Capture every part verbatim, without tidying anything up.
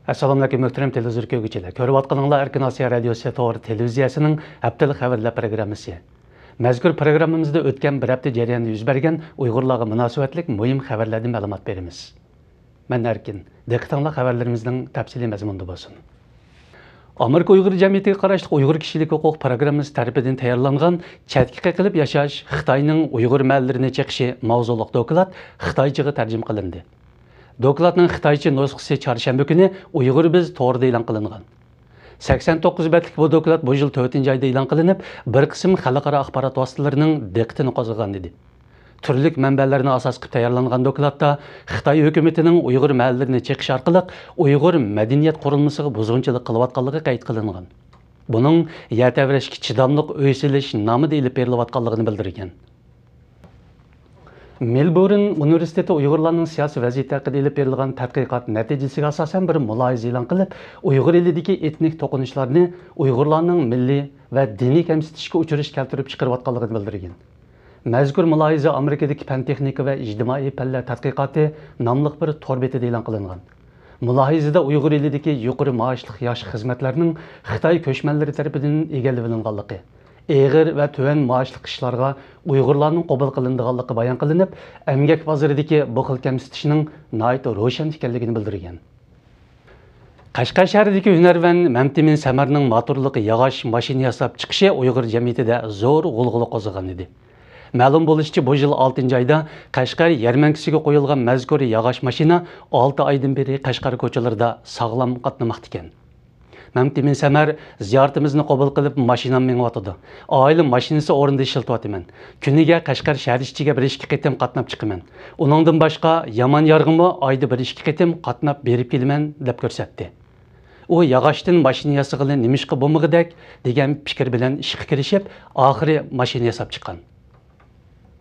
ئەسسالامۇئەلەيكۇم، مۆھتەرەم تېلېۋىزور كۆرگۈچىلەر. كۆرۈۋاتقىنىڭلار ئەركىن ئاسىيا رادىيوسى تور تېلېۋىزىيەسىنىڭ ھەپتىلىك خەۋەرلەر پروگراممىسى. مەزكۇر پروگراممىمىزدا ئۆتكەن بىر ھەپتە جەريانىدا يۈز بەرگەن ئۇيغۇرلارغا مۇناسىۋەتلىك مۇھىم خەۋەرلەردىن مەلۇمات بېرىمىز. مەن ئەركىن. دىققىتىڭلار خەۋەرلىرىمىزنىڭ تەپسىلىي مەزمۇنىدا بولسۇن. ئامېرىكا ئۇيغۇر جەمئىيىتىگە قاراشلىق ئۇيغۇر كىشىلىك ھوقۇق پروگراممىسى تەرىپىدىن تەييارلانغان «چەتكە قېقىلىپ ياشاش، خىتاينىڭ ئۇيغۇر مەھەللىلىرىنى چېقىشى» ماۋزۇلۇق دوكلات خىتايچىغا تەرجىمە قىلىندى. دوكلاتنىڭ خىتايچە نۇسخىسى چارشەنبە كۈنى ئۇيغۇر بىز تورىدا ئېلان قىلىنغان. سەكسەن توققۇز بەتلىك بۇ دوكلات بۇ يىل تۆتىنچى ئايدا ئېلان قىلىنىپ، بىر قىسىم خەلقئارا ئاخبارات ۋاسىتىلىرىنىڭ دىققىتىنى قوزغىغان ئىدى. تۈرلۈك مەنبەلەرنى ئاساس قىلىپ تەييارلانغان دوكلاتتا خىتاي ھۆكۈمىتىنىڭ ئۇيغۇر مەھەللىلىرىنى چېقىش ئارقىلىق ئۇيغۇر مەدەنىيەت قۇرۇلمىسىغا بۇزغۇنچىلىق قىلىۋاتقانلىقى قەيت قىلىنغان. بۇنىڭ يەر تەۋرەشكە چىداملىق ئۆي سېلىش نامىدا ئېلىپ بېرىلىۋاتقانلىقىنى بىلدۈرگەن. مېلبورن ئۇنىۋېرسىتېتى ئۇيغۇرلارنىڭ سىياسىي ۋەزىيىتى ھەققىدە ئېلىپ بېرىلغان تەتقىقات نەتىجىسىگە ئاساسەن بىر مۇلاھىزە ئېلان قىلىپ، ئۇيغۇر ئېلىدىكى ئېتنىك توقۇنۇشلارنى ئۇيغۇرلارنىڭ مىللىي ۋە دىنىي كەمسىتىشكە ئۇچرىشى كەلتۈرۈپ چىقىرىۋاتقانلىقىنى بىلدۈرگەن. مەزكۇر مۇلاھىزە ئامېرىكىدىكى پەن تېخنىكا ۋە ئىجتىمائىي پەنلەر تەتقىقاتى ناملىق بىر تور بېتىدە ئېلان قىلىنغان. مۇلاھىزىدە ئۇيغۇر ئېلىدىكى يۇقىرى مائاشلىق ياخشى خىزمەتلەرنىڭ خىتاي كۆچمەنلىرى تەرىپىدىن ئىگىلىۋېلىنغانلىقى، ئېغىر ۋە تۆۋەن مائاشلىق ئىشلارغا ئۇيغۇرلارنىڭ قوبۇل قىلىنىدىغانلىقى بايان قىلىنىپ، ئەمگەك بازىرىدىكى بۇ خىل كەمسىتىشنىڭ ناھايىتى روشەن ئىكەنلىكىنى بىلدۈرگەن. قەشقەر شەھىرىدىكى ھۈنەرۋەن مەمتىمىن سەمەرنىڭ موتورلۇق ياغاچ ماشىنا ياساپ چىقىشى ئۇيغۇر جەمئىيىتىدە زور غۇلغۇلا قوزغىغان ئىدى. مەلۇم بولۇشىچە، بۇ يىل ئالتىنچى ئايدا قەشقەر يەرمەنكىسىگە قويۇلغان مەزكۇر ياغاچ ماشىنا ئالتە ئايدىن بېرى قەشقەر كوچىلىرىدا ساغلام قاتنىماقتا ئىكەن. مەمتىمىن سەمەر زىيارىتىمىزنى قوبۇل قىلىپ، ماشىنام مېڭىۋاتىدۇ. ئائىلە ماشىنىسى ئورنىدا ئىشلىتىۋاتىمەن. كۈنىگە قەشقەر شەھەر ئىچىگە بىر ئىككى قېتىم قاتناپ چىقىمەن. ئۇنىڭدىن باشقا، يامان يارغىمۇ ئايدا بىر ئىككى قېتىم قاتناپ بېرىپ كېلىمەن، دەپ كۆرسەتتى. ئۇ ياغاچتىن ماشىنا ياسىغىلى نېمىشقا بولمىغۇدەك دېگەن پىكىر بىلەن ئىشقا كىرىشىپ، ئاخىرى ماشىنا ياساپ چىققان.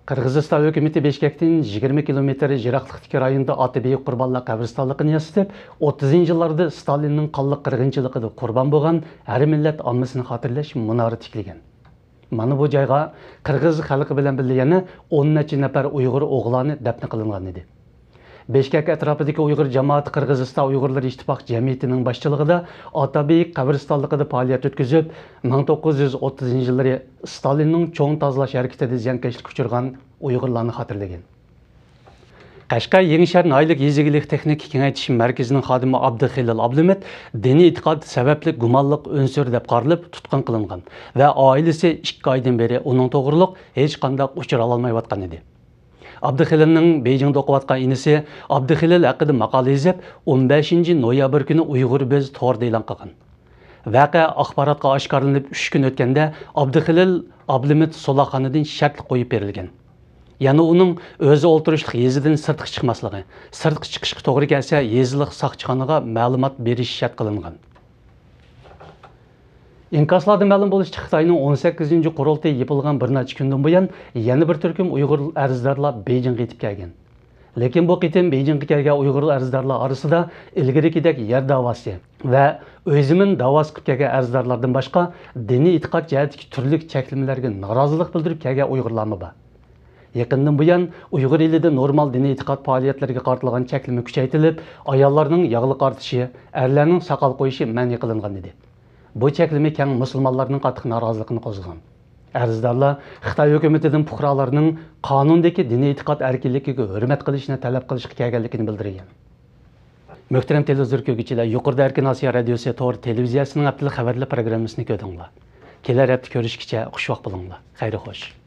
قىرغىزىستان ھۆكۈمىتى بىشكەكتىن يىگىرمە كىلومېتىر يىراقلىقتىكى رايوندا ئاتا بېيىك قۇربانلار قەبرىستانلىقىنى ياسىتىپ، ئوتتۇزىنچى يىللاردا ستالىننىڭ قانلىق قىرغىنچىلىقىدا قۇربان بولغان ھەر مىللەت ئاممىسىنى خاتىرىلەش مۇنارى تىكلىگەن. مانا بۇ جايغا قىرغىز خەلقى بىلەن بىللە يەنە ئون نەچچە نەپەر ئۇيغۇر ئوغلانى دەپنە قىلىنغان ئىدى. بىشكەك ئەتراپىدىكى ئۇيغۇر جامائىتى قىرغىزىستان ئۇيغۇرلىرى ئىتتىپاق جەمئىيىتىنىڭ باشچىلىقىدا ئاتا بېيىك قەبرىستانلىقىدا پائالىيەت ئۆتكۈزۈپ، مىڭ توققۇز يۈز ئوتتۇزىنچى يىللىرى ستالىننىڭ چوڭ تازىلاش ھەرىكىتىدە زىيانكەشلىككە ئۇچرىغان ئۇيغۇرلارنى خاتىرىلىگەن. قەشقەر يېڭىشەھەر ناھىيەلىك يېزا ئىگىلىك تېخنىكا كېڭەيتىش مەركىزىنىڭ خادىمى ئابدۇخېلىل ئابلىمىت دىنىي ئېتىقاد سەۋەبلىك گۇمانلىق ئۇنسۇر دەپ قارىلىپ تۇتقۇن قىلىنغان ۋە ئائىلىسى ئىككى ئايدىن بېرى ئۇنىڭ توغرۇلۇق ھېچقانداق ئۇچۇر ئالالمايۋاتقان ئىدى. ئابدۇخېلىلنىڭ بېيجىڭدا ئوقۇۋاتقان ئىنىسى ئابدۇخېلىل ھەققىدە ماقالە يېزىپ، ئون بەشىنچى نويابىر كۈنى ئۇيغۇر بىز تورىدا ئېلان قىلغان. ۋەقە ئاخباراتقا ئاشكارىلىنىپ ئۈچ كۈن ئۆتكەندە، ئابدۇخېلىل ئابلىمىت سولاقخانىدىن شەرتلىك قويۇپ بېرىلگەن. يەنە ئۇنىڭ ئۆزى ئولتۇرۇشلۇق يېزىدىن سىرتقا چىقماسلىقى، سىرتقا چىقىشقا توغرا كەلسە، يېزىلىق ساقچىخانىغا مەلۇمات بېرىش شەرت قىلىنغان. ئىنكاسلاردا مەلۇم بولۇشىچە، خىتاينىڭ ئون سەككىزىنچى قۇرۇلتىيى يېپىلغان بىر نەچچە كۈندىن بۇيان يەنە بىر تۈركۈم ئۇيغۇر ئەرزدارلار بېيجىڭغا يېتىپ كەلگەن. لېكىن بۇ قېتىم بېيجىڭغا كەلگەن ئۇيغۇر ئەرزدارلار ئارىسىدا ئىلگىرىكىدەك يەر داۋاسى ۋە ئۆي زېمىن داۋاسى قىلىپ كەلگەن ئەرزدارلاردىن باشقا، دىنىي ئېتىقاد جەھەتتىكى تۈرلۈك چەكلىمىلەرگە نارازىلىق بىلدۈرۈپ كەلگەن ئۇيغۇرلارمۇ بار. يېقىندىن بۇيان ئۇيغۇر ئېلىدە نورمال دىنىي ئېتىقاد پائالىيەتلىرىگە قارىتىلغان چەكلىمە كۈچەيتىلىپ، ئاياللارنىڭ ياغلىق ئارتىشى، ئەرلەرنىڭ ساقال قويۇشى مەنئى قىلىنغان ئىدى. بۇ چەكلىمە كەڭ مۇسۇلمانلارنىڭ قاتتىق نارازىلىقىنى قوزغىغان. ئەرزدارلار خىتاي ھۆكۈمىتىدىن پۇقرالارنىڭ قانۇندىكى دىنىي ئېتىقاد ئەركىنلىكىگە ھۆرمەت قىلىشىنى تەلەپ قىلىشقا كەلگەنلىكىنى بىلدۈرگەن. مۆھتەرەم تېلېۋىزور كۆرگۈچىلەر، يۇقىرىدا ئەركىن ئاسىيا رادىيوسى تور تېلېۋىزىيەسىنىڭ ھەپتىلىك خەۋەرلەر پروگراممىسىنى كۆردۈڭلار. كېلەر ھەپتە كۆرۈشكىچە خۇشۋاق بولۇڭلار. خەير خوش.